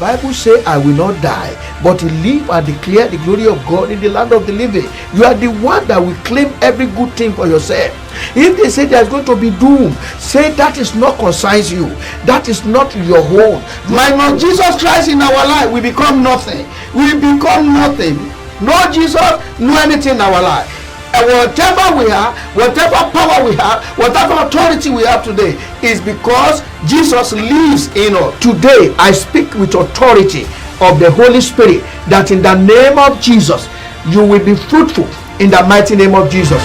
Bible says, "I will not die, but live and declare the glory of God in the land of the living." You are the one that will claim every good thing for yourself. If they say there's going to be doom, say that is not concerns you. That is not your own. Minus Jesus Christ in our life, we become nothing. We become nothing. No Jesus, no anything in our life. And whatever we have, whatever power we have, whatever authority we have today is because Jesus lives in us. Today, I speak with authority of the Holy Spirit that in the name of Jesus, you will be fruitful in the mighty name of Jesus.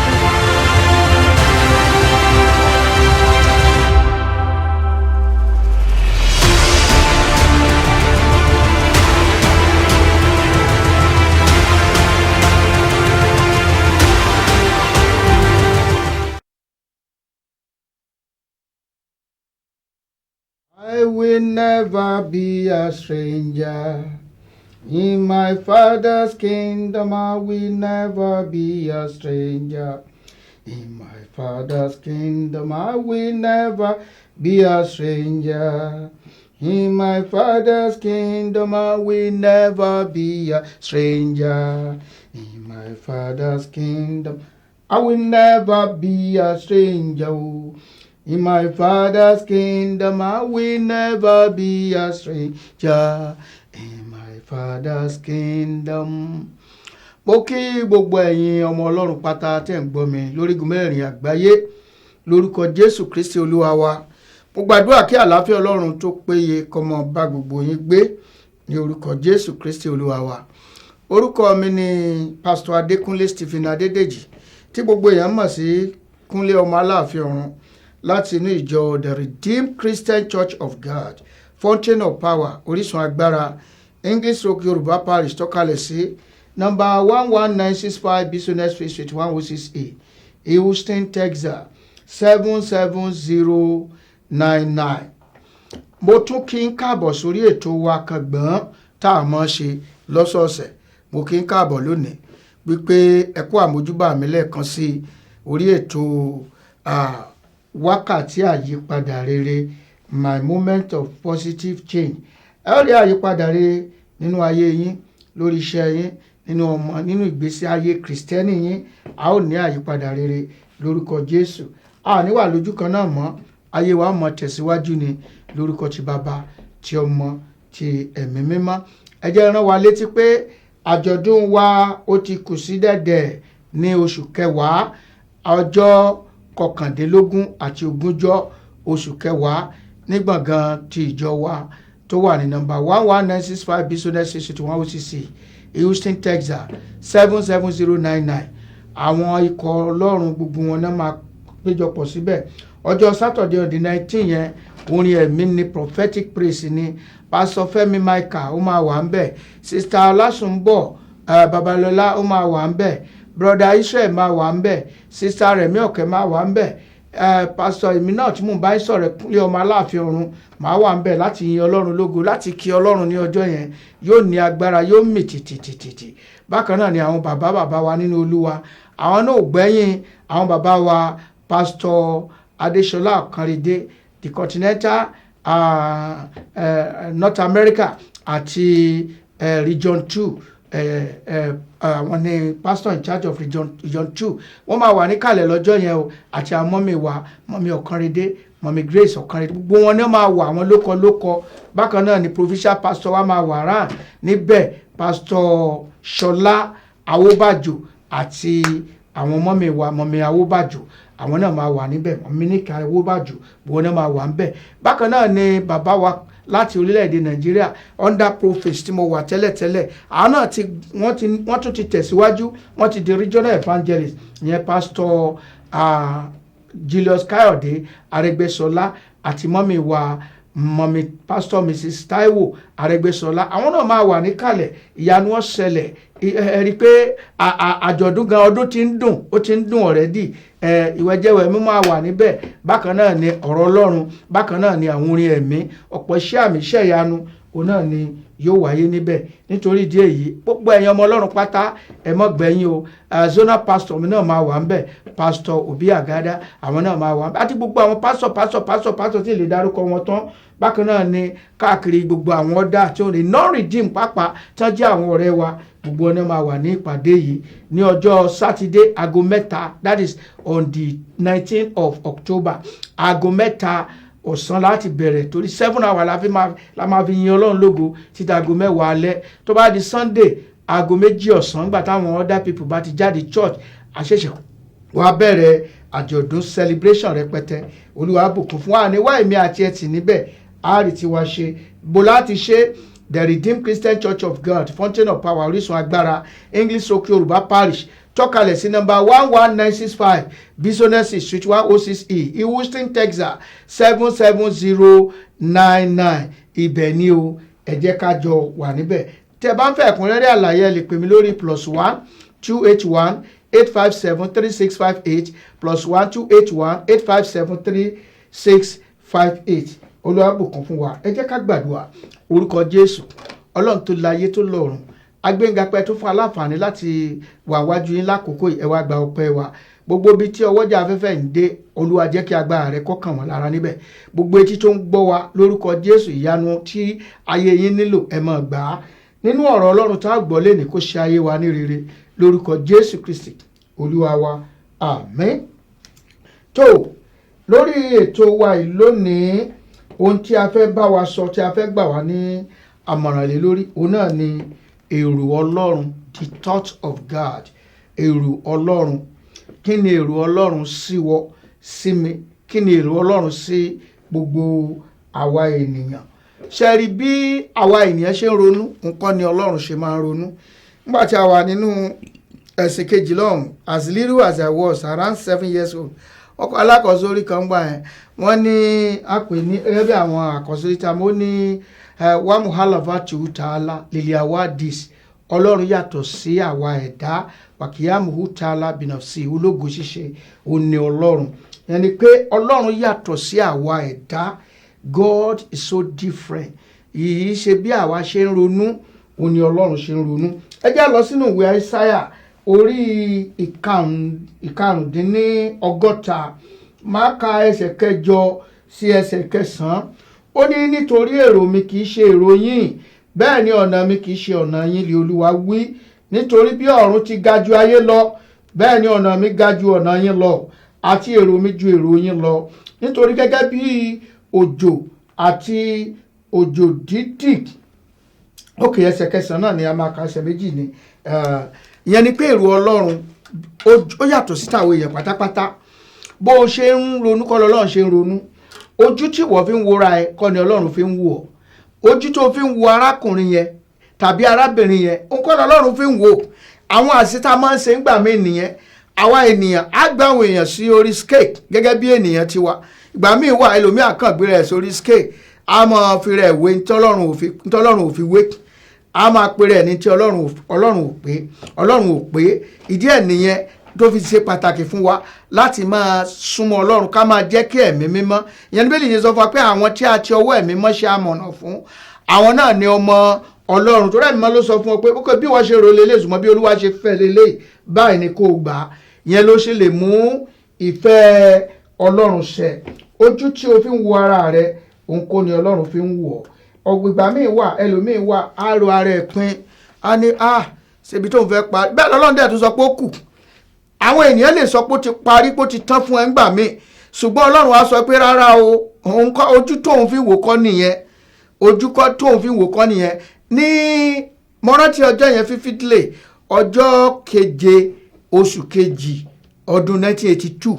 I will never be a stranger. In my Father's kingdom, I will never be a stranger. In my Father's kingdom, I will never be a stranger. In my Father's kingdom, I will never be a stranger. In my Father's kingdom, I will never be a stranger. Oh. In my Father's kingdom, I will never be a stranger. In my Father's kingdom. Mo kí gbogbo ẹ̀yin ọmọ Ọlọ́run pátá tẹ̀ ń gbọ́ mi lórígun mẹ́rin àgbáyé lórúkọ Jésù Kristi Olúwa wa. Mo gbàdúrà kí àlàáfíà Ọlọ́run tó péye kó máa bá gbogbo yín gbé ní orúkọ Jésù Kristi Olúwa wa. Orúkọ mi ni Pásítọ̀ Adékúnlé Stephen Adédèjì, tí gbogbo èèyàn mọ̀ sí Kúnlé ọmọ Aláàfin Ọ̀run, láti inú ìjọ The Redeemed Christian Church of God, Fountain of Power, Orísun Agbára, English Rock Yorùbá Parish, tọ́kalẹ̀ sí nọ́mbà 11965 Business Street, 106A, Houston, Texas 77099. Mo tún kí n káàbọ̀ sórí ètò wa kan gbọ̀n tá a mọ̀ ṣe lọ́sọ̀ọ̀sẹ̀. Mo kí n káàbọ̀ lónìí wípé ẹ kú àmójúbà mi lẹ́ẹ̀kan sí orí ètò Wákàtí Àyípadà Rere, My Moment of Positive Change. Ẹ ó rí àyípadà rere nínú ayé yín, lórí iṣẹ́ yín, nínú ọmọ, nínú ìgbésí ayé Kìrìsìtẹ́nì yín. A ó ní àyípadà rere lórúkọ Jésù. A ní wà lójú kan náà mọ́, ayé wa mọ̀ tẹ̀síwájú ni lórúkọ ti Bàbá, ti Ọmọ, ti Ẹ̀mí Mímọ́. Ẹ jẹ́ rán wa létí pé àjọ̀dún wa ó ti kù sí dẹ̀dẹ̀ ní oṣù kẹwàá, ọjọ́ 19 àti 20 oṣù kẹwàá, ní gbọ̀ngàn ti ìjọ wa tó wà ní nọ́mbà 11965 Business Street, 106, Houston, Texas 77099. Àwọn ikọ̀ Ọlọ́run gbogbo wọn náà máa péjọpọ̀ síbẹ̀. Ọjọ́ Saturday on the 19 yẹn, orin ẹ̀mí ni, prophetic praise ni. Pastor Fẹ́mi Michael ó máa wà ń bẹ̀, Sister Ọlásùnbọ̀ Babalọ́lá ó máa wà ń bẹ̀, Brother Israel máa wà ń bẹ̀, Sister Rẹ̀mí Ọ̀kẹ́ máa wà ń bẹ̀, Pastor èmi náà tí mò ń bá ń sọ̀rọ̀, Kúnlé ọmọ Aláàfin Ọ̀run, máa wà ń bẹ̀ láti yin Ọlọ́run lógo, láti kí Ọlọ́run ní ọjọ́ yẹn. Yóò ní agbára, yóò mì tìtìtìtì. Bákan náà ni àwọn bàbá bàbá wa nínú Olúwa, àwọn náà ò gbẹ́yìn. Àwọn bàbá wa, Pastor Adéṣọlá Ọ̀kànrẹ́dẹ́, the continental North America àti Region 2, àwọn ni pastor in charge of Region 2. Wọ́n máa wà níkàlẹ̀ lọ́jọ́ yẹn o, àti àwọn mummy wa, Mummy Ọ̀kànrẹ́dẹ́, Mummy Grace Ọ̀kànrẹ́dẹ́, gbogbo wọn ni wọ́n máa wà, àwọn lókọ lókọ. Bákan náà ni provincial pastor wa máa wà rán níbẹ̀, Pastor Ṣọlá Awóbàjò, àti àwọn mummy wa, Mummy Awóbàjò, àwọn náà máa wà níbẹ̀, Mummy Níkà Awóbàjò, gbogbo náà máa wà níbẹ̀. Bákan náà ni bàbá wa láti orílẹ̀-èdè Nàìjíríà, under prophet tí mo wà tẹ́lẹ̀tẹ́lẹ̀, àwọn náà ti wọ́n ti wọ́n tún ti tẹ̀síwájú, wọ́n ti di regional evangelist, ìyẹn Pastor Julius Káyọ̀dé Arẹ́gbẹ́ṣọlá, àti mummy wa, Mummy Pastor Mrs Taiwo Arẹ́gbẹ́ṣọlá, àwọn náà máa wà níkàlẹ̀. Ìyanu ó ṣẹlẹ̀. Ẹ rí i pé àjọ̀dún gan, ọdún tí ń dùn, ó ti ń dùn already. Ìwẹ̀jẹ̀wẹ̀ mímọ́ máa wà níbẹ̀. Bákan náà ni ọ̀rọ̀ Ọlọ́run, bákan náà ni àwọn orin ẹ̀mí, ọ̀pọ̀ iṣẹ́ àmì, iṣẹ́ ìyanu, òun náà ni Yóò wáyé níbẹ̀. Nítorí ìdí èyí, gbogbo ẹ̀yin ọmọ Ọlọ́run pátá, ẹ mọ́ gbẹ̀yìn o. Zonal pastor mi náà máa wà ńbẹ̀, Pastor Obi Àgádá, àwọn náà máa wà ńbẹ̀, àti gbogbo àwọn pastor, pastor, pastor, pastor tí ì lè dárúkọ wọn tán. Bákan náà ni káàkiri gbogbo àwọn ọ̀dà tí ó ní non-redeem pápá tí wọ́n jẹ́ àwọn ọ̀rẹ́ wa, gbogbo ọ̀nà máa wà ní ìpàdé yìí ní ọjọ́ Sátidé, aago 3, that is on the 19th of October. Aago 3 ọ̀sán láti bẹ̀rẹ̀, torí 7 hour la máa fi yin Ọlọ́run lógo títí aago 10 alẹ́. Tó bá di Sunday, aago 2 ọ̀sán, nígbà táwọn other people bá ti jáde church, àṣẹ̀ṣẹ̀ wàá bẹ̀rẹ̀ àjọ̀dún celebration rẹpẹtẹ. Olúwa bùkún fún wa níwá èmi àti ẹtì níbẹ̀. A rí tiwa ṣe bó láti ṣe. The Redeemed Christian Church of God, Fountain of Power, Orísun Agbára, English Stroke Yorùbá Parish, tọ́kalẹ̀ sí nọ́mbà 11965 Business Street, 106E, Houston, Texas, 77099. Ibẹ̀ ni o. Ẹ jẹ́ ká jọ wà níbẹ̀. Tẹ́ bá ń fẹ́ ẹ̀kúnrẹ́rẹ́ àlàyé, ẹ lè pè mí lórí +1 281 857 3658, +1 281 857 3658. Olúwa bùkún fún wa. Ẹ jẹ́ ká gbàdúrà. Orúkọ Jésù. Ọlọ́run tó láyé tó lọ́run, agbẹ́ngapẹ́ tó fún aláǹfààní láti wà wájú yín lákòókò yìí, ẹ wá gba ọpẹ́ wa. Gbogbo ibi tí ọwọ́jà afẹ́fẹ́ ń dé, Olúwa, jẹ́ kí agbára rẹ kó kàn wọ́n lára níbẹ̀. Gbogbo etí tó ń gbọ́ wa, lórúkọ Jésù, ìyanu tí ayé yín nílò, ẹ máa gbà á nínú ọ̀rọ̀ Ọlọ́run tá a gbọ́ lé ní, kó ṣe ayé wa ní rere, lórúkọ Jésù Kristi Olúwa wa, àmín. Tó lórí ètò wa yìí lónìí, ohun tí a fẹ́ bá wa sọ, tí a fẹ́ gbà wá ní àmọ̀ràn lé lórí, òun náà ni èrò Ọlọ́run, the thought of God. Èrò Ọlọ́run. Kí ni èrò Ọlọ́run sí wọ, sí mi? Kí ni èrò Ọlọ́run sí gbogbo àwa ènìyàn? Ṣe rí bí àwa ènìyàn ṣe ń ronú, nǹkan ni Ọlọ́run ṣe máa ń ronú. Nígbà tí a wà nínú ẹ̀sìn kejì lọ́hùn, as little as I was, around 7 years old, ọkọ̀ alákọ̀ọ́sórí kan gbà yẹn, wọ́n ní a pè ní gẹ́gẹ́ bí àwọn àkọ́sórí tá a mọ̀ ní wàmúhálàfà tìhútàlá lìlì àwádìí. Ọlọ́run yàtọ̀ sí àwa ẹ̀dá. Wàkíyàmùhù tààlà bìnàfsì, ológo ṣíṣe òní Ọlọ́run. Yẹn ni pé Ọlọ́run yàtọ̀ sí àwa ẹ̀dá. God is so different. Yìí ṣe bí àwa ṣe ń ronú òní Ọlọ́run ṣe ń ronú. Ẹ jẹ́ lọ sínú ìwé Aísáyà, orí 65, máa ka ẹsẹ̀ 8 sí ẹsẹ̀ 9. Ó ní, "Nítorí èrò mi kì í ṣe èrò yín, bẹ́ẹ̀ ni ọ̀nà mi kì í ṣe ọ̀nà yín," lé Olúwa wí. "Nítorí bí ọ̀run ti ga ju ayé lọ, bẹ́ẹ̀ ni ọ̀nà mi ga ju ọ̀nà yín lọ, àti èrò mi ju èrò yín lọ. Nítorí gẹ́gẹ́ bí òjò àti òjò dídì." Òkè ẹsẹ̀ 9 náà ni a máa ka, ẹsẹ̀ 2 ni. Ìyẹn ni pé èrò Ọlọ́run ó yàtọ̀ sí tàwọn èèyàn pátápátá. Bó o ṣe ń ronú kọ́ lọ́lọ́run ṣe ń ronú. Ojú tí ìwọ fi ń wora ẹ kọ́ ni Ọlọ́run fi ń wò ọ́. Ojú tó fi ń wo arákùnrin yẹn tàbí arábìnrin yẹn, òun kọ́ lọ́lọ́run fi ń wò. Àwọn àṣìta máa ń ṣe ń gbà mí nìyẹn. Àwa ènìyàn á gbé àwọn èèyàn sí orí scale gẹ́gẹ́ bí ènìyàn ti wà. Ìgbà míì wà, ẹlòmíà kàn gbé rẹ̀ sórí scale, á máa fi rẹ̀ wé ntọ́lọ́run ò fi wé, á máa pe rẹ̀ ní tí Ọlọ́run ò pé. Ọlọ́run ò pé. Ìdí ẹ̀ nìyẹn tó fi ṣe pàtàkì fún wa láti máa súnmọ́ Ọlọ́run, ká máa jẹ́ kí Ẹ̀mí Mímọ́. Ìyẹn ní Bíbélì ṣe sọ fún wa pé àwọn tí a ti ọwọ́ Ẹ̀mí Mọ́ ṣe amọ̀nà fún, àwọn náà ni ọmọ Ọlọ́run. Tó rẹ̀ mímọ́ ló sọ fún ọ pé ó kò bí wọ́n ṣe rò lélẹ̀, ṣùgbọ́n bí Olúwa ṣe fẹ́ lélẹ̀ báyìí ni kò gbà á. Ìyẹn ló ṣe lè mú ìfẹ́ Ọlọ́run ṣẹ. Ojú tí o fi ń wo ara rẹ, òun kọ́ ni Ọlọ́run fi ń wò ọ́. Ọ̀gbìgbà míì wà, ẹlòmíì wà, á ro ara ẹ̀ pin, á ní a ṣebi tó ń fẹ́ parí. Bẹ́ẹ̀ lọ́lọ́run dẹ̀ tún sọ pé ó kù. Àwọn ènìyàn lè sọ pé ó ti parí, pé ó ti tán fún ẹ ńgbà míì, ṣùgbọ́n Ọlọ́run á sọ pé rárá o, òun kọ́, ojú tóun fi wò kọ́ nìyẹn, ojú kọ́ tóun fi wò kọ́ nìyẹn. Ní mo rántí ọjọ́ yẹn vividly, ọjọ́ 7 oṣù 2, ọdún 1982.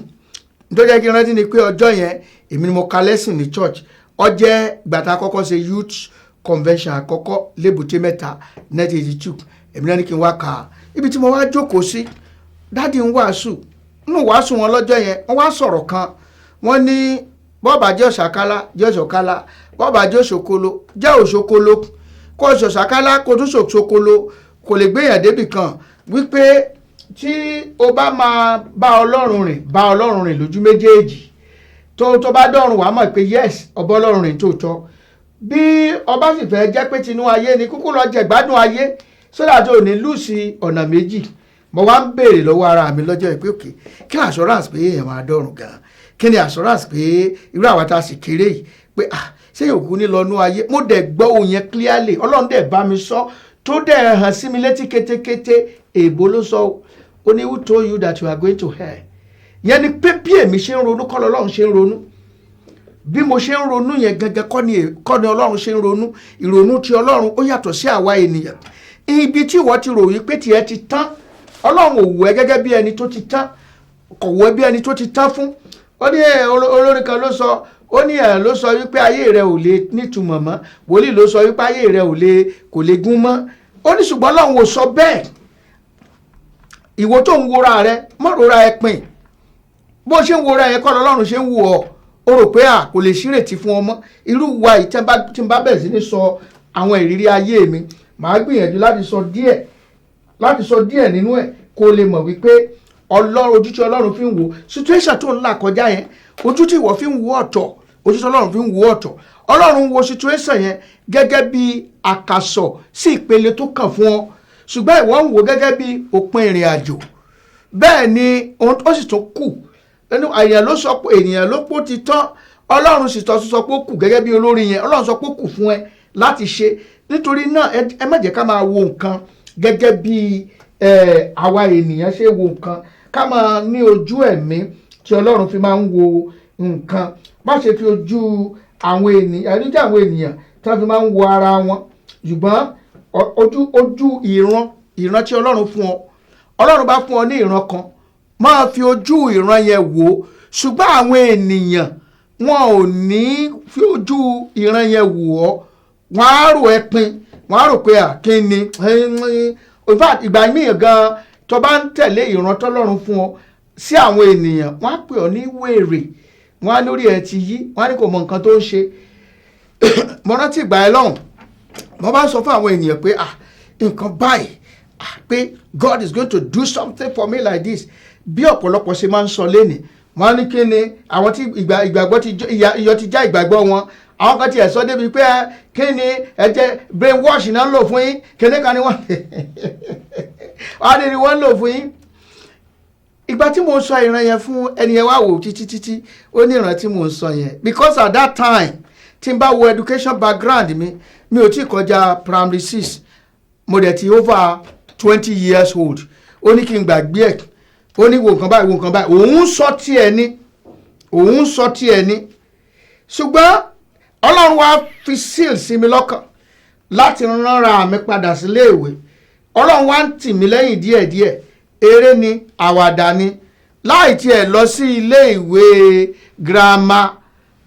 Tó jẹ́ kí n rántí ni pé ọjọ́ yẹn, èmi ni mo ka lẹ́sìn ní church. Ó jẹ́ gbàtà àkọ́kọ́ ṣe youth convention àkọ́kọ́ lébùté Mẹ́ta, 1982. Èmi náà ní kí n wá kà á. Ibi tí mo wá jókòó sí, daddy ń wàásù. Nínú wàásù wọn lọ́jọ́ yẹn, wọ́n wá sọ̀rọ̀ kan. Wọ́n ní bọ́ọ̀bà jẹ́ òṣàkálá, jẹ́ òṣàkálá; bọ́ọ̀bà jẹ́ òṣòkolo, jẹ́ òṣòkolo. Kó òṣàkálá, kó tún ṣòkolo, kò lè gbéyàn débì kan. Wípé tí o bá máa bá Ọlọ́run rìn, bá Ọlọ́run rìn lójú méjèèjì. Tó bá dọ̀run, wàá mọ̀ pé yes, ọba Ọlọ́run rìn tòótọ́. Bí ọba sì fẹ́ jẹ́ pé tinú ayé ni, kúkú lọ jẹ gbádùn ayé sódà tó ní lùsì ọ̀nà méjì. Mo wá ń béèrè lọ́wọ́ ara mi lọ́jọ́ ìpé òkè, kí ni assurance pé èèyàn máa dọ̀rùn gan-an? Kí ni assurance pé irú àwa tá a sì kéré yìí pé, ah, ṣé yòókù ní lọ́nú ayé? Mo dẹ̀ gbọ́ ohun yẹn clearly. Ọlọ́run dẹ̀ bá mi sọ, tó dẹ̀ hàn sí mi létí kétékété. Èèbó ló sọ. Ó ní, "Who told you that you are going to hell?" Yẹn ni pé bí èmi ṣe ń ronú kọ́ lọ́lọ́run ṣe ń ronú. Bí mo ṣe ń ronú yẹn gangan kọ́ ni Ọlọ́run ṣe ń ronú. Ìrònú ti Ọlọ́run, ó yàtọ̀ sí àwa ènìyàn. Ibi tí ìwọ ti rò wípé tiẹ̀ ti tán, Ọlọ́run ò wù ẹ́ gẹ́gẹ́ bí ẹni tó ti tán, kò wù ẹ́ bí ẹni tó ti tán fún. Ó ní ẹ olórin kan ló sọ, ó ní ẹ ló sọ wípé ayé rẹ ò lè nítumọ̀ mọ́. Wòlíì ló sọ wípé ayé rẹ ò lè kò lè gún mọ́. Ó ní ṣùgbọ́n Ọlọ́run ò sọ bẹ́ẹ̀. Ìwọ tó ń wora rẹ, mọ́ rora ẹ pin. Bó ṣe ń wora ẹ kọ́ lọ́lọ́run ṣe ń wò ọ́. Ó rò pé à kò lè ṣírètí fún ọmọ irú wa yìí. Tí n bá bẹ̀rẹ̀ sí ní sọ àwọn ìrírí ayé mi, màá gbìyànjú láti sọ díẹ̀ nínú ẹ̀, kó lè mọ̀ wípé Ọlọ́run, ojú tí Ọlọ́run fi ń wo situation tó ń là kọjá yẹn, ojú tí ìwọ fi ń wo ọ̀tọ̀, ojú tí Ọlọ́run fi ń wo ọ̀tọ̀. Ọlọ́run wo situation yẹn gẹ́gẹ́ bí àkàsọ̀ sí ìpele tó kàn fún ọ, ṣùgbọ́n ìwọ ń wo gẹ́gẹ́ bí òpin ìrìn àjò. Bẹ́ẹ̀ ni ohun tó sì tún kù ẹnu èèyàn ló sọ pé ènìyàn ló pọ̀ ti tán. Ọlọ́run sì tọ́ sọ pé ó kù. Gẹ́gẹ́ bí olórin yẹn, Ọlọ́run sọ pé ó kù fún ẹ láti ṣe. Nítorí náà, ẹ má jẹ́ ká máa wo nǹkan gẹ́gẹ́ bí àwa ènìyàn ṣe wo nǹkan. Ká máa ní ojú ẹ̀mí tí Ọlọ́run fi máa ń wo nǹkan. Má ṣe fi ojú àwọn ènìyàn, ojú àwọn ènìyàn tí wọ́n fi máa ń wo ara wọn, ṣùgbọ́n ojú ìran tí Ọlọ́run fún ọ. Ọlọ́run bá fún ọ ní ìran kan, máa fi ojú ìran yẹn wò ó. Ṣùgbọ́n àwọn ènìyàn, wọn ò ní fi ojú ìran yẹn wò ọ́. Wọ́n á rò ẹ́ pin, wọ́n á rò pé, à, kí ni? In fact, ìgbà míì gan, tó bá ń tẹ̀lé ìran tọ́lọ́run fún ọ sí àwọn ènìyàn, wọ́n á pè ọ́ ní wèrè, wọ́n á lórí ẹ̀ ti yí, wọ́n á ní kò mọ nǹkan tó ń ṣe. Mo rántí ìgbà ẹ lọ́hùn, mo bá ń sọ fún àwọn ènìyàn pé, ah, nǹkan báyìí, ah, pé God is going to do something for me like this. Bí ọ̀pọ̀lọpọ̀ ṣe máa ń sọ lénìí, wọ́n á ní kí ni? Àwọn tí ìgbàgbọ́ ti iyọ̀ ti já ìgbàgbọ́ wọn. Àwọn kan tiẹ̀ sọ débi pé, kí ni? Ẹ jẹ́ brain wash náà ń lò fún yín. Kíní kan ni wọ́n á ní ni wọ́n ń lò fún yín. Ìgbà tí mo sọ ìran yẹn fún ẹni yẹn, wá wò títí títí, ó ní ìran tí mo ń sọ yẹn, because at that time, tí n bá wo education background mi, mi ò tí kọjá primary six, mo dẹ̀ ti over 20 years old. Ó ní kí n gbàgbé ẹ̀. Ó ní wo nǹkan báyìí, wo nǹkan báyìí. Òun sọ tiẹ̀ ní, òun sọ tiẹ̀ ní. Ṣùgbọ́n Ọlọ́run wá fi seal sí mi lọ́kàn láti ránra mi padà sílé ìwé. Ọlọ́run wá ń tì mí lẹ́yìn díẹ̀díẹ̀. Eré ni, àwàdà ni, láì tiẹ̀ lọ sí ilé ìwé girama,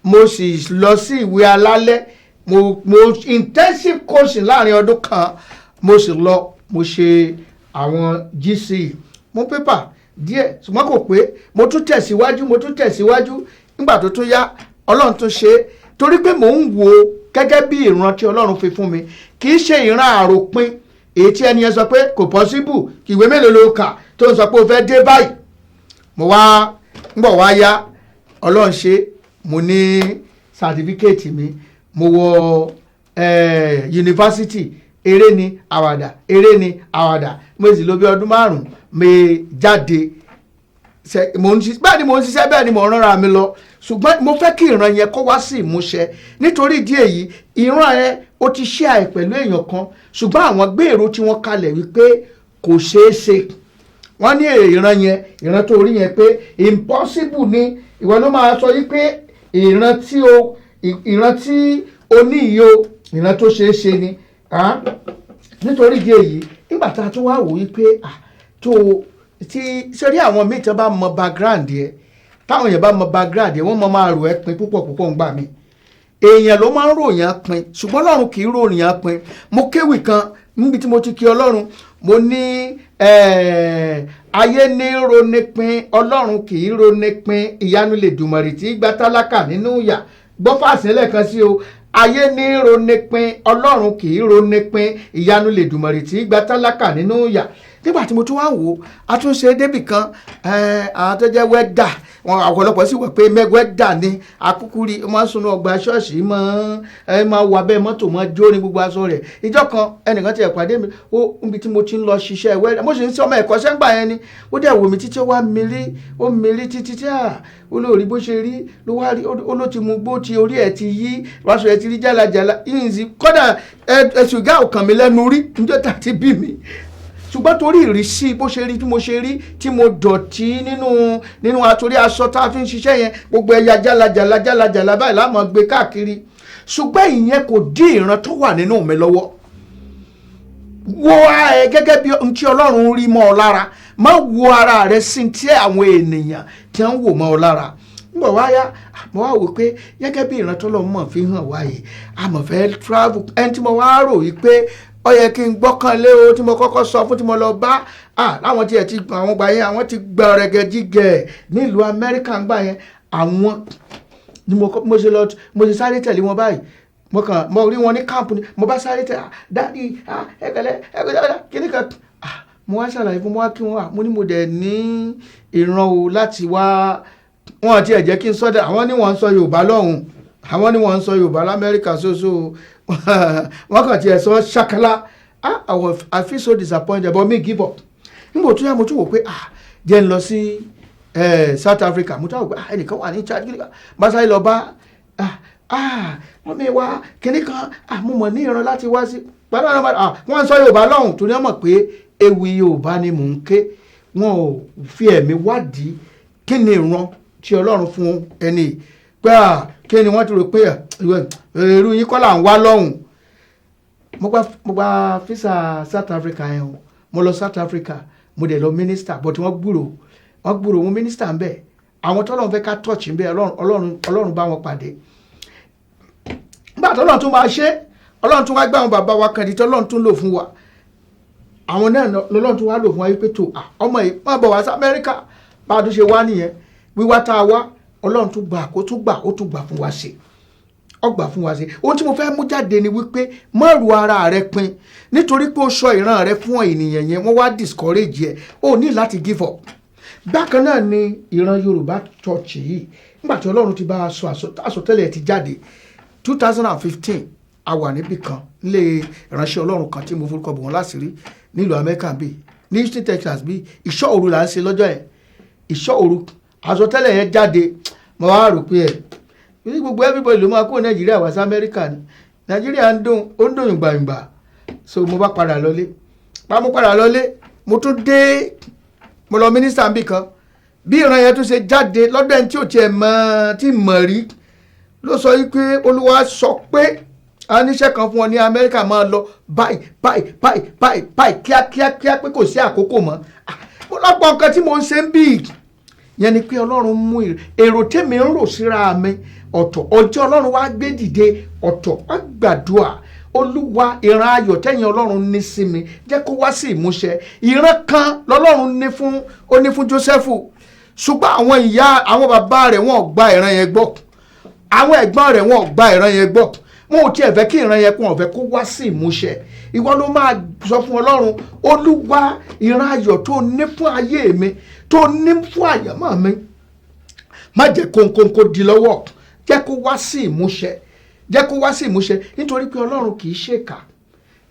mo sì lọ sí ìwé alálẹ́. Mo intensive coaching láàrin ọdún kan. Mo sì lọ, mo ṣe àwọn GCE, mo pépà díẹ̀, ṣùgbọ́n kò pé. Mo tún tẹ̀síwájú, mo tún tẹ̀síwájú. Nígbà tó tún yá, Ọlọ́run tún ṣe é, torí pé mò ń wo gẹ́gẹ́ bí ìran tí Ọlọ́run fi fún mi, kì í ṣe ìran àròpin èyí tí ẹni yẹn sọ pé kò possible. Ìwé mélòó ló kà tó ń sọ pé o fẹ́ dé báyìí? Mo wá ń bọ̀ wá yá, Ọlọ́run ṣe, mo ní certificate mi, mo wọ yunifásitì. Eré ni, àwàdà, eré ni, àwàdà. Mo sì lò bí ọdún 5, mi jáde. Mo ń ṣiṣẹ́, bẹ́ẹ̀ ni mo ń ṣiṣẹ́, bẹ́ẹ̀ ni mo ń ránra mi lọ. Ṣùgbọ́n mo fẹ́ kí ìran yẹn kó wá sí ìmúṣẹ. Nítorí ìdí èyí, ìran yẹn, ó ti ṣe àì pẹ̀lú èèyàn kan, ṣùgbọ́n àwọn gbé èrò tí wọ́n kalẹ̀ wípé kò ṣeé ṣe. Wọ́n ní ìran yẹn, ìran tó rí yẹn, pé impossible ni. Ìwọ ló máa sọ yí pé ìran tí o ní yìí o, ìran tó ṣeé ṣe ni. Ah, nítorí ìdí èyí, nígbà tá a tún wá wò wípé, ah, tó tí ṣe rí àwọn míì tí wọ́n bá mọ background yẹ, táwọn èèyàn bá mọ background yẹ, wọ́n mọ máa rò ẹ́ pin púpọ̀ púpọ̀. Ń gbà mí, èèyàn ló máa ń ròyìn pin, ṣùgbọ́n Ọlọ́run kì í ròyìn pin. Mo kéwì kan níbi tí mo ti kí Ọlọ́run. Mo ní ayé ní ronipin, Ọlọ́run kì í ronipin. Ìyanu lè dùmọ̀rì tí gba tálákà nínú ìyà. Gbọ́ fàṣẹ lẹ́ẹ̀kan sí o. Ayé ní ronipin, Ọlọ́run kì í ronipin. Ìyanu lè dùmọ̀rì tí gba tálákà nínú ìyà. Nígbà tí mo tún wá ń wò ó, a tún ṣe débì kan, àwọn tó jẹ́ welder wọn, ọ̀pọ̀lọpọ̀ sì wọ̀ pé welder ni akúkú rí, wọ́n sunu ọgbà ṣọ́ọ̀ṣì, máa wọ abẹ́ mọ́tò, máa jó ní gbogbo aṣọ rẹ̀. Ìjọ kan, ẹnìkan ti ẹ̀ pàdé mi ó níbi tí mo ti ń lọ ṣiṣẹ́ welder, mo sì ń sọ ọmọ ẹ̀kọ́ sẹ́ńgbà yẹn ni. Ó dẹ̀ wò mí títí, ó wá mírí, ó mírí títí tí à olórí bó ṣe rí ló wá rí, ó ló ti mú gbó tí orí ẹ̀ ti yí, wàásù ẹ̀ ti rí jálajàla yìnyín. Kódà ẹ̀ ṣùgá ò kàn mí lẹ́nu rí níjọ́ tá ti bí mi, ṣùgbọ́n torí ìrísí bó ṣe rí, tí mo ṣe rí, tí mo dọ̀tí nínú àtòrí aṣọ tá a fi ń ṣiṣẹ́ yẹn, gbogbo ẹ̀yà jálajàla jálajàla báyìí láàmú gbé káàkiri. Ṣùgbọ́n ìyẹn kò dí ìran tó wà nínú mi lọ́wọ́. Wo ara ẹ gẹ́gẹ́ bí ohun tí Ọlọ́run rí mọ́ ọ lára, má wo ara rẹ sí tí àwọn ènìyàn tí wọ́n ń wò mọ́ ọ lára. Nígbà wá yá, mo wá wò pé gẹ́gẹ́ bí ìran tọ́lọ́run mọ̀ fi hàn wáyé, a mọ̀ fẹ́ travel. Ẹni tí mo wá rò wí pé ó yẹ kí n gbọ́kànlé o, tí mo kọ́kọ́ sọ fún, tí mo lọ bá, láwọn tí ẹ ti àwọn gbà yẹn, àwọn ti gba ọ̀rẹ́gẹ́ jígẹ̀ nílùú Amẹ́ríkà ń gbà yẹn, àwọn ni mo ṣe lọ, mo ṣe sáré tẹ̀lé wọn báyìí. Mo kàn mo rí wọn ní camp ni mo bá sáré tẹ̀: "Daddy, ẹgbẹ̀lẹ́ ẹgbẹ̀lẹ́ kíní kan." Mo wá ṣàlàyé fún, mo wá kí wọn, mo ní mo dẹ̀ ní ìran o láti wá. Wọn ti ẹ̀ jẹ́ kí n sọ́dọ̀ àwọn ní wọ́n ń sọ Yorùbá lọ́hùn, àwọn ní wọ́n ń sọ Yorùbá l'Amẹ́ríkà ṣoṣo, wọ́n kàn tiẹ̀ sọ ṣàkálà. I feel so disappointed, but me give up. Nígbà tó yá, mo tún wò pé jẹ́ n lọ sí South Africa. Mo tún wò pé ẹnìkan wà ní Chad, kíníkan bá sáré lọ bá, wọ́n mi wá kíní kan, mo mọ̀ ní ìran láti wá sí pẹ̀lú àwọn, wọ́n ń sọ Yorùbá lọ́hùn, torí wọ́n mọ̀ pé ewì Yorùbá ni mò ń ké. Wọn ò fi ẹ̀mí wádìí kí ni ìran tí Ọlọ́run fún ẹni pé kí ni wọ́n ti rò pé èrú yín kọ́ là ń wá lọ́hùn. Mo gba visa South Africa yẹn o. Mo lọ South Africa, mo dẹ̀ lọ minister, but wọ́n gbúrò wọn minister ń bẹ̀. Àwọn tọ́lọ́run fẹ́ ká touch ń bẹ̀, Ọlọ́run bá wọn pàdé. Nígbà tọ́lọ́run tún máa ṣe, Ọlọ́run tún wá gbé àwọn bàbá wa kan di tọ́lọ́run tún lò fún wa. Àwọn náà lọ́lọ́run tún wá lò fún wa wípé tó ọmọ yìí má bọ̀ wá sí Amẹ́ríkà. Bá a tún ṣe wá nìyẹn. Wíwá tá a wá, Ọlọ́run tún gbà kó tún gbà, ó tún gbà fún wa ṣe, ó gbà fún wa ṣe. Ohun tí mo fẹ́ mú jáde ni wípé má ru ara rẹ pin nítorí pé ó sọ ìran rẹ fún ènìyàn yẹn, wọ́n wá discourage ẹ. Ó ní láti give up. Bákan náà ni ìran Yorùbá Church yìí. Nígbà tí Ọlọ́run ti bá a sọ, àsọtẹ́lẹ̀ ti jáde 2015, a wà níbì kan nílé ìránṣẹ́ Ọlọ́run kan tí mo forúkọ bò wọ́n láṣìírí nílùú Amẹ́ríkà bíi ní Houston, Texas bíi. Ìṣọ́ òru là ń ṣe lọ́jọ́ yẹn, ìṣọ́ òru. Àsọtẹ́lẹ̀ yẹn jáde. Mo wá rò pé ẹ̀ ní gbogbo everybody ló máa kó Nàìjíríà wá sí Amẹ́ríkà ni. Nàìjíríà ń dùn, ó ń dùn yùngbàyùngbà. So mo bá padà lọlé, pa mo padà lọlé, mo tún dé, mo lọ minister níbì kan. Bí ìran yẹn tún ṣe jáde lọ́dọ̀ ẹni tí ò tiẹ̀ mọ̀ tí mọ̀ rí ló sọ yìí pé Olúwa sọ pé a níṣẹ́ kan fún ọ ní Amẹ́ríkà, máa lọ báyìí báyìí báyìí báyìí báyìí, kíákíá kíá, pé kò sí àkókò mọ́. Mo lọ́pọ̀ nǹkan tí mo ń ṣe ń bì yẹn ni pé Ọlọ́run mú èrò tèmi ń rò síra mi ọ̀tọ̀, ọjọ́ Ọlọ́run wá gbé dìde ọ̀tọ̀. Wá gbàdúrà: Olúwa, ìran ayọ̀ tẹ̀yìn Ọlọ́run ní sí mi, jẹ́ kó wá sí ìmúṣẹ. Ìran kan lọ́lọ́run ní fún, ó ní fún Jósẹ́fù, ṣùgbọ́n àwọn ìyá, àwọn bàbá rẹ̀, wọ́n ò gba ìran yẹn gbọ́. Àwọn ẹ̀gbọ́n rẹ̀, wọ́n ò gba ìran yẹn gbọ́. Wọn ò tiẹ̀ fẹ́ kí ìran yẹn kó, wọn fẹ́ kó wá sí ìmúṣẹ. Ìwọ ló máa sọ fún Ọlọ́run: Olúwa, ìran ayọ̀ tó ní fún ayé mi, tó ní fún àyànmọ́ mi, má jẹ́ kónkónkó di lọ́wọ́, jẹ́ kó wá sí ìmúṣẹ, jẹ́ kó wá sí ìmúṣẹ. Nítorí pé Ọlọ́run kì í ṣèkà,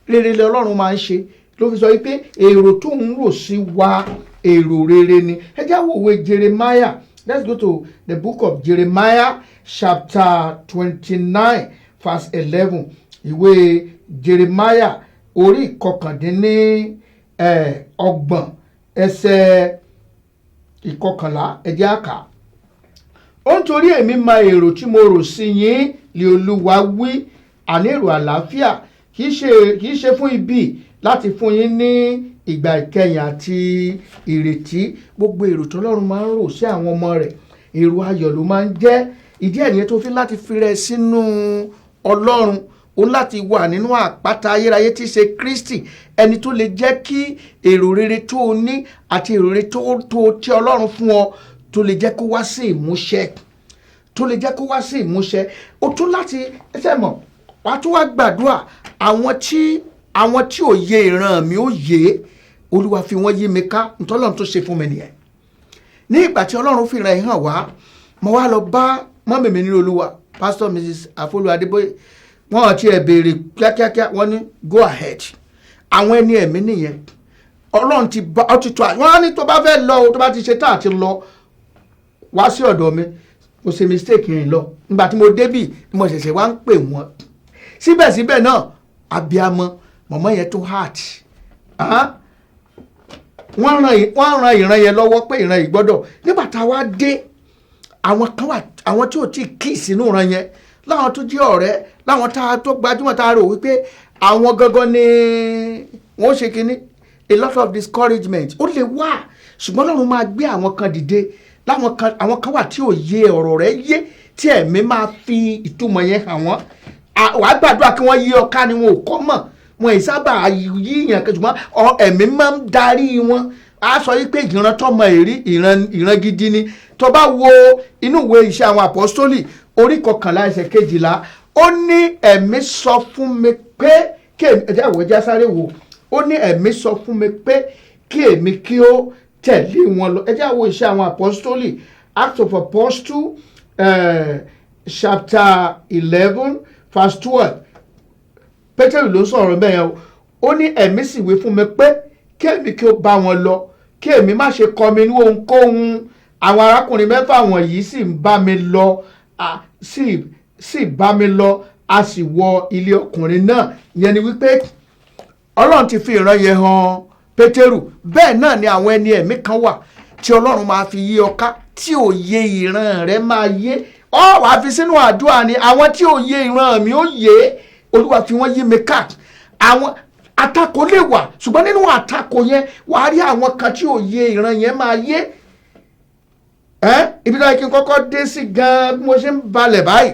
rere lẹ Ọlọ́run máa ń ṣe. Ló fi sọ wípé èrò tó ń rò sí wa, èrò rere ni. Ẹ já wo ìwé Jeremiah. Let's go to the book of Jeremiah, chapter 29, verse 11. Ìwé Jeremiah, orí 29, ẹsẹ̀ 11, ẹ jẹ́ á kà. Ó ń torí èmi mọ èrò tí mo rò sí yín lé Olúwa wí, àní èrò àlàáfíà, kì í ṣe fún ibi, láti fún yín ní ìgbà ìkẹyìn àti ìrètí. Gbogbo èrò tọ́lọ́run máa ń rò sí àwọn ọmọ rẹ̀, èrò ayọ̀ ló máa ń jẹ́. Ìdí ẹ̀ nìyẹn tó fi láti fi rẹ̀ sínú Ọlọ́run, ó láti wà nínú àpáta ayérayé tí í ṣe Kristi, ẹni tó lè jẹ́ kí èrò rere tó o ní àti èrò rere tó tí Ọlọ́run fún ọ, tó lè jẹ́ kó wá sí ìmúṣẹ, tó lè jẹ́ kó wá sí ìmúṣẹ. O tún láti ẹsẹ̀ mọ̀, wàá tún wá gbàdúrà: àwọn tí ò yé ìran mi ó yé. Olúwa fi wọ́n yí mi ká. Ntọ́lọ́run tó ṣe fún mi nìyẹn. Ní ìgbà tí Ọlọ́run fi ràn hàn wá, mo wá lọ bá mọ́mì mi nínú Olúwa, Pastor Mrs. Afolu Adébóyè. Wọ́n ti ẹ̀ béèrè kíákíákíá, wọ́n ní go ahead. Àwọn ẹni ẹ̀mí nìyẹn. Ọlọ́run ti bá ọ ti tó àyè. Wọ́n á ní tó bá fẹ́ lọ o, tó bá ti ṣe tá àti lọ wá sí ọ̀dọ̀ mi. Mo ṣe mistake yẹn lọ. Nígbà tí mo débì, mo ṣẹ̀ṣẹ̀ wá ń pè wọ́n. Síbẹ̀síbẹ̀ náà, abiamọ mọ̀mọ́ yẹn tó heart, wọ́n ran ìran yẹn lọ́wọ́ pé ìran yìí gbọ́dọ̀. Nígbà tá a wá dé, àwọn kan wà, àwọn tí ò tí kí sínú ìran yẹn, láwọn tó jẹ́ ọ̀rẹ́, láwọn tá a tó gbajúmọ̀, tá a rò wípé àwọn gangan ni wọ́n ṣe kínní. A lot of discouragement ó lè wà, ṣùgbọ́n Ọlọ́run máa gbé àwọn kan dìde. Láwọn kan, àwọn kan wà tí ò yé ọ̀rọ̀ rẹ̀ yé, tí ẹ̀mí máa fi ìtumọ̀ yẹn hàn wọ́n. Wàá gbàdúrà kí wọ́n yí ọ ká ni. Wọn ò kọ́ mọ̀, wọn ì sábà yíyàn, ṣùgbọ́n ẹ̀mí máa ń darí wọn. A sọ yí pé ìran tọmọ èrí, ìran gidi ni. Tó bá wo inú ìwé Iṣẹ́ Àwọn Àpọ́sítólì, orí 11, ẹsẹ̀ 12, ó ní ẹ̀mí sọ fún mi pé kí èmi, ẹ̀jẹ̀ àwọ̀ ẹ̀jẹ̀ sáré wò, ó ní ẹ̀mí sọ fún mi pé kí èmi kí ó tẹ̀lé wọn lọ. Ẹ̀jẹ̀ àwọ̀ Iṣẹ́ Àwọn Àpọ́sítólì, Acts of Apostle, chapter 11 verse 12. Pétérù ló ń sọ̀rọ̀ bẹ́ẹ̀ yẹn o. Ó ní ẹ̀mí sì wí fún mi pé kí èmi kí ó bá wọn lọ, kí èmi má ṣe kọmi ní ohunkóhun. Àwọn arákùnrin mẹ́fà wọ̀nyí sì ń bá mi lọ, sì bá mi lọ, a sì wọ ilé ọkùnrin náà. Ìyẹn ni wípé Ọlọ́run ti fi ìran yẹn hàn Pétérù. Bẹ́ẹ̀ náà ni àwọn ẹni ẹ̀mí kan wà tí Ọlọ́run máa fi yí ọ ká, tí òye ìran rẹ máa yé ọ. Wàá fi sínú àdúrà ni, àwọn tí òye ìran mi ó yé, Olúwa fi wọ́n yí mi ká. Àwọn àtakò lè wà, ṣùgbọ́n nínú àtakò yẹn, wàá rí àwọn kan tí òye ìran yẹn máa yé ẹ. Ibi tó yẹ kí n kọ́kọ́ dé sí gan-an, bí mo ṣe ń balẹ̀ báyìí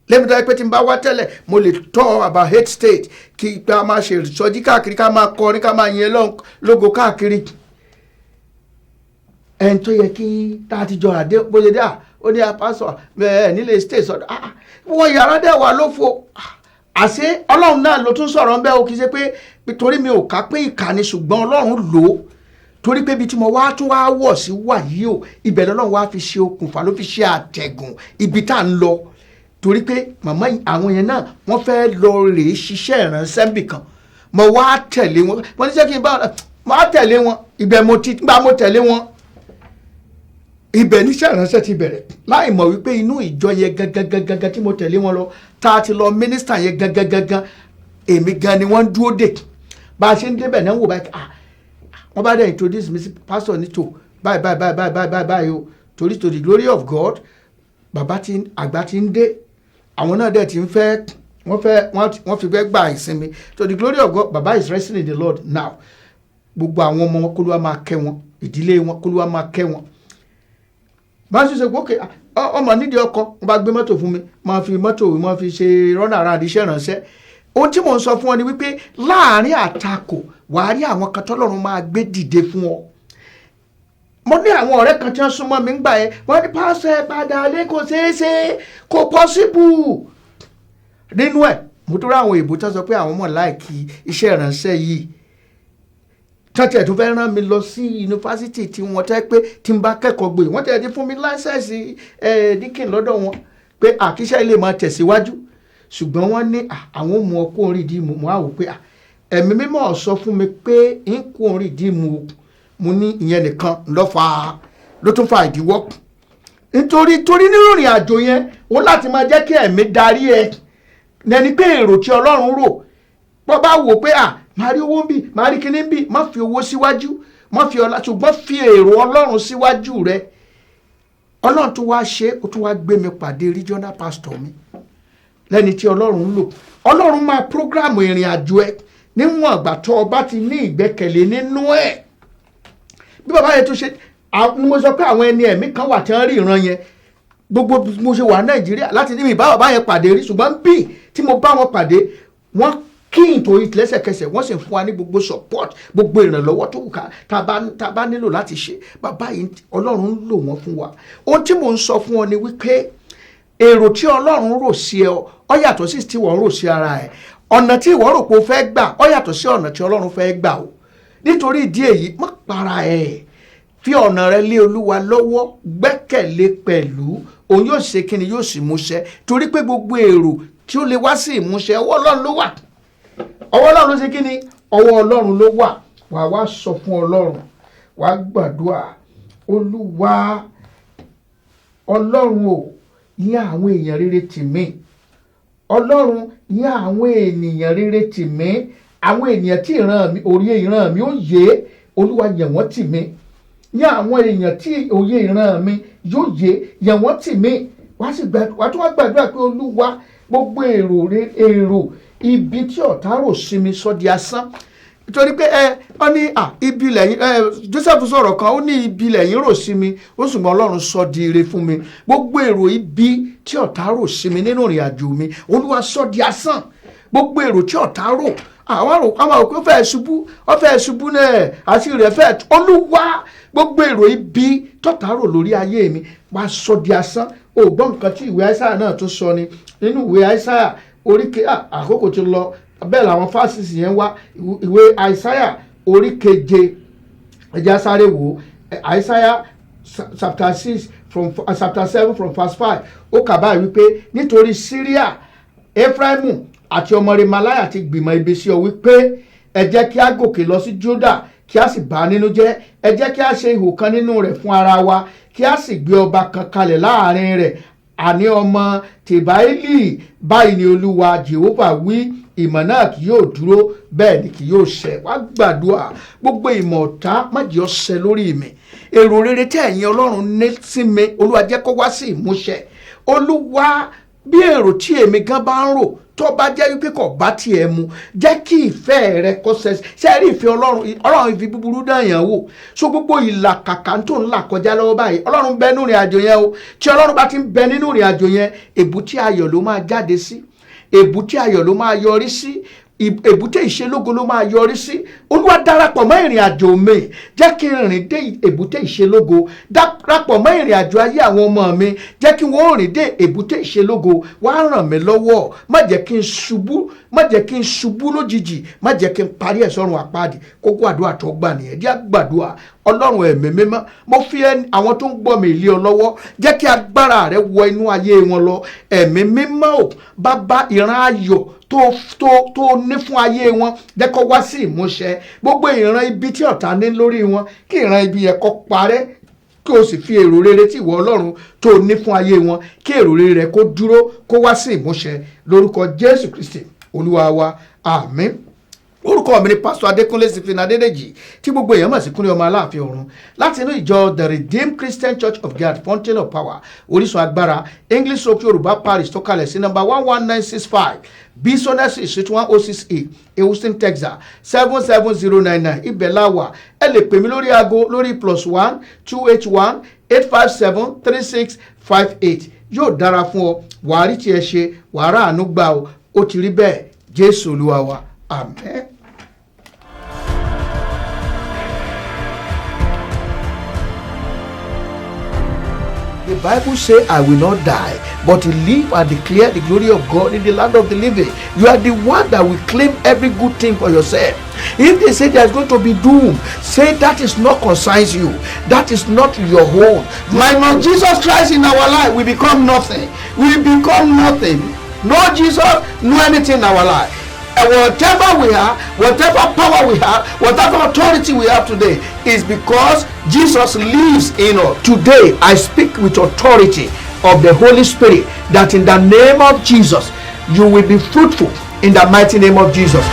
lẹ́mi, tó yẹ pé tí n bá wá tẹ́lẹ̀, mo lè tọ́ about eight state, kí a máa ṣe ìsọjí káàkiri, ká máa kọrin, ká máa yin Ọlọ́run lógo káàkiri. Ẹni tó yẹ kí tá a ti jọ àdé bóyá dé à, ó ní apásọ ẹ nílé state sọdọ wọ́n yàrá dẹ̀ wà lófo. Àṣé Ọlọ́run náà ló tún sọ̀rọ̀ ń bẹ́ o. Kì í ṣe pé torí mi ò ká pé ìkànnì, ṣùgbọ́n Ọlọ́run lò ó, torí pé ibi tí mo wá tún wá wọ̀ sí wà yìí o, ibẹ̀ lọ́lọ́run wá fi ṣe okùnfà, ló fi ṣe àtẹ̀gùn ibi tá à ń lọ, torí pé màmá àwọn yẹn náà, wọ́n fẹ́ lọ rèé ṣiṣẹ́ ìránṣẹ́ nbìkan. Mo wá tẹ̀lé wọn. Wọ́n ní sẹ́ kí n bá mo wá tẹ̀lé wọn. Ibẹ̀ mo ti gbà, mo tẹ̀lé wọn, ibẹ̀ níṣẹ́ ìránṣẹ́ ti bẹ̀rẹ̀, láì mọ̀ wípé inú ìjọ yẹn gangan gangan tí mo tẹ̀lé wọn lọ, tá a ti lọ mínísítà yẹn gangan gangan, èmi gan ni wọ́n ń dúró dè. Bá a ṣe ń débẹ̀ náà, ń wò báyìí, ah, wọ́n bá dẹ̀ introduce mi sí pastor ní tò báyìí báyìí báyìí báyìí báyìí báyìí o. Torí to the glory of God, bàbá tí àgbà ti ń dé, àwọn náà dẹ̀ ti ń fẹ́, wọ́n fẹ́, wọ́n fi fẹ́ gba ìsinmi. To the glory of God, bàbá is resting in the Lord now. Gbogbo àwọn ọmọ wọn, k'Olúwa máa kẹ́ wọn. Ìdílé wọn, k'Olúwa máa kẹ́ wọn. Bá a ṣe ṣe pé okay, ọmọ nídìí ọkọ, wọn bá gbé mọ́tò fún mi, máa fi mọ́tò máa fi ṣe rọ́nà ara àdìsẹ́ ìrànṣẹ́. Ohun tí mò ń sọ fún ọ ni wípé láàárín àtakò, wàá rí àwọn kan tọ́lọ́run máa gbé dìde fún ọ. Mo ní àwọn ọ̀rẹ́ kan tí wọ́n súnmọ́ mi ń gbà yẹn, wọ́n ní, "Pásítọ̀, ẹ padà lé, kò ṣeé ṣe, kò possible." Nínú ẹ̀, mo tó rí àwọn èèbó tó sọ pé àwọn mọ̀ like iṣẹ́ ìránṣẹ́ yìí, tọ́tí ẹ̀ tó fẹ́ rán mi lọ sí yunifásitì tí wọ́n tẹ́ pé tí n bá kẹ́kọ̀ọ́ gboyè. Wọ́n tẹ̀ ti fún mi license ẹ̀ deacon lọ́dọ̀ wọn pé àkíṣẹ́ ilé máa tẹ̀síwájú, ṣùgbọ́n wọ́n ní àwọn ò mú ọ kó orin dì mú. Mo á wò pé Ẹ̀mí Mímọ́ sọ fún mi pé ń kó orin dì mú. Mo ní ìyẹn nìkan ló fà á, ló tún fa ìdíwọ́, nítorí torí nínú ìrìn àjò yẹn, ó láti máa jẹ́ kí ẹ̀mí darí ẹ lẹni pé èrò tí Ọlọ́run rò bọ́. Bá wò pé máa rí owó ń bì, máa rí kíní ń bì, má fi owó síwájú, má fi ọlá, ṣùgbọ́n fi èrò Ọlọ́run síwájú rẹ. Ọlọ́run tó wá ṣe, ó tún wá gbé mi pàdé regional pastor mi lẹ́ni tí Ọlọ́run ń lò. Ọlọ́run máa program ìrìn àjò ẹ níwọ̀n ìgbà tó o bá ti ní ìgbẹ́kẹ̀lé nínú ẹ̀. Bí bàbá yẹn tó ṣe ni mo sọ pé àwọn ẹni ẹ̀mí kan wà tí wọ́n rí ìran yẹn. Gbogbo mo ṣe wà Nàìjíríà láti ní mi bá bàbá yẹn pàdé rí, ṣùgbọ́n bí tí mo bá wọn pàdé, wọ́n kí n tó lẹ́sẹ̀kẹsẹ̀, wọ́n sì fún wa ní gbogbo support, gbogbo ìrànlọ́wọ́ tó wù ká tá a bá nílò láti ṣe. Bàbá yìí, Ọlọ́run ń lò wọ́n fún wa. Ohun tí mò ń sọ fún ọ ni wípé èrò tí Ọlọ́run rò sí ẹ ọ yàtọ̀ sí tí wọ́n rò sí ara ẹ. Ọ̀nà tí ìwọ rò pé o fẹ́ gbà ọ yàtọ̀ sí ọ̀nà tí Ọlọ́run fẹ́ gbà o. Nítorí ìdí èyí, má para ẹ̀, fi ọ̀nà rẹ lé Olúwa lọ́wọ́, gbẹ́kẹ̀lé pẹ̀lú, òun yóò ṣe kíni, yóò sì múṣẹ. Torí pé gbogbo èrò tí ó lè wá sí ìmúṣẹ, ọwọ́ Ọlọ́run ló wà. Ọwọ́ Ọlọ́run ló ṣe kíni, ọwọ́ Ọlọ́run ló wà. Wàá wá sọ fún Ọlọ́run, wàá gbàdúrà, Olúwa Ọlọ́run o, yàn àwọn èèyàn rere tì mí. Ọlọ́run, yàn àwọn ènìyàn rere tì mí, àwọn ènìyàn tí ìran mi, òye ìran mi ó yé. Olúwa, yàn wọ́n tì mí. Yàn àwọn èèyàn tí òye ìran mi yóò yé, yàn wọ́n tì mí. Wàá sì gbàdúrà, wàá tún wá gbàdúrà pé Olúwa, gbogbo èrò ibi tí ọ̀tá rò sí mi, sọ di asán. Nítorí pé ẹ wọ́n ní à ibi lẹ́yìn ẹ Joseph sọ̀rọ̀ kan, ó ní ibi lẹ́yìn rò sí mi, ó sì mọ Ọlọ́run sọ di ire fún mi. Gbogbo èrò ibi tí ọ̀tá rò sí mi nínú ìrìn àjò mi, Olúwa, sọ di asán. Gbogbo èrò tí ọ̀tá rò, àwọn àrò àwọn òkú fẹ́ ṣubú, ó fẹ́ ṣubú náà àti rẹ̀ fẹ́. Olúwa, gbogbo èrò ibi tọ́tá rò lórí ayé mi, wá sọ di asán. O gbọ́ nǹkan tí ìwé Aísáyà náà tún sọ ni nínú ìwé Aísáyà oríke. Àkókò ti lọ, bẹ́ẹ̀ làwọn fásitì yẹn wá. Ìwé Aísáyà orí keje, ẹ jẹ́ á sáré wò ó. Aísáyà chapter 6 from chapter 7 from verse 5, ó kà báyìí wípé, nítorí Syria, Efraimu àti ọmọ Remaliah ti gbìmọ̀ ibi sí ọ wípé, ẹ jẹ́ kí a gòkè lọ sí Juda, kí a sì bà á nínú jẹ́. Ẹ jẹ́ kí a ṣe ihò kan nínú rẹ̀ fún ara wa, kí a sì gbé ọba kan kalẹ̀ láàrin rẹ̀, àní ọmọ Tìbáìlì. Báyìí ni Olúwa Jehova wí, ìmọ̀ náà kì yóò dúró, bẹ́ẹ̀ ni kì yóò ṣẹ. Wá gbàdúrà, gbogbo ìmọ̀ ọ̀tá, má jẹ́ ó ṣẹ lórí mi. Èrò rere tí ẹ̀yin Ọlọ́run ní sí mi, Olúwa, jẹ́ kó wá sí ìmúṣẹ. Olúwa, bí èrò tí èmi gan bá ń rò tó bá jẹ́ wípé kò bá tiẹ̀ mu, jẹ́ kí ìfẹ́ rẹ kó ṣẹ. Ṣe rí ìfẹ́ Ọlọ́run? Ọlọ́run fi búburú dán yẹn wò. So gbogbo ìlàkàkà tó ń là kọjá lọ́wọ́ báyìí, Ọlọ́run bẹ nínú ìrìn àjò yẹn o. Tí Ọlọ́run bá ti ń bẹ nínú ìrìn àjò yẹn, èbúté ayọ̀ ló máa jáde sí, èbúté ayọ̀ ló máa yọrí sí, èbúté ìṣelógo ló máa yọrí sí. Olúwa, darapọ̀ mọ́ ìrìn àjò mi, jẹ́ kí n rìn dé èbúté ìṣelógo. Darapọ̀ mọ́ ìrìn àjò ayé àwọn ọmọ mi, jẹ́ kí wọ́n rìn dé èbúté ìṣelógo. Wá ràn mí lọ́wọ́, má jẹ́ kí n ṣubú, má jẹ́ kí n ṣubú lójijì, má jẹ́ kí n parí ẹ̀ sọ́run àpáàdì. Kókó àdúrà tó gbà nìyẹn. Díẹ̀ gbàdúrà. Ọlọ́run ẹ̀mí mímọ́, mo fi àwọn tó ń gbọ́ mi lé ọ lọ́wọ́. Jẹ́ kí agbára rẹ wọ inú ayé wọn lọ. Ẹ̀mí mímọ́ ò bàbá, ìran ayọ̀ tó ní fún ayé wọn, jẹ́ kó wá sí ìmúṣẹ. Gbogbo ìran ibi tí ọ̀tá ní lórí wọn, kí ìran ibi yẹn kó parẹ́, kí o sì fi èrò rere tí ìwọ Ọlọ́run tó ní fún ayé wọn, kí èrò rere rẹ kó dúró, kó wá sí ìmúṣẹ, lórúkọ Jésù Kristi Olúwa wa, àmín. Orúkọ mi ni Pásítọ̀ Adékúnlé Stephen Adédèjì, tí gbogbo èèyàn mọ̀ sí Kúnlé ọmọ Aláàfin Ọ̀run, láti inú ìjọ The Redeemed Christian Church of God, Fountain of Power, Orísun Agbára, English Stroke Yorùbá Parish, tó kalẹ̀ sí number 11965 Bissonnet Street, 106A, Houston, Texas 77099. Ibẹ̀ la wà. Ẹ lè pè mí lórí aago lórí +1 281 857 3658. Yóò dára fún ọ, wàá rí tiẹ̀ ṣe, wàá rà àánú gbà ó. Ó ti rí bẹ́ẹ̀, Jésù Olúwa wa, àmín. The Bible say, I will not die, but live and declare the glory of God in the land of the living. You are the one that will claim every good thing for yourself. If they say there's going to be doom, say that is not concerns you. That is not your own. Minus Jesus Christ in our life, we become nothing. We become nothing. No Jesus, no anything in our life. And whatever we have, whatever power we have, whatever authority we have today is because Jesus lives in us. Today, I speak with authority of the Holy Spirit that in the name of Jesus, you will be fruitful in the mighty name of Jesus.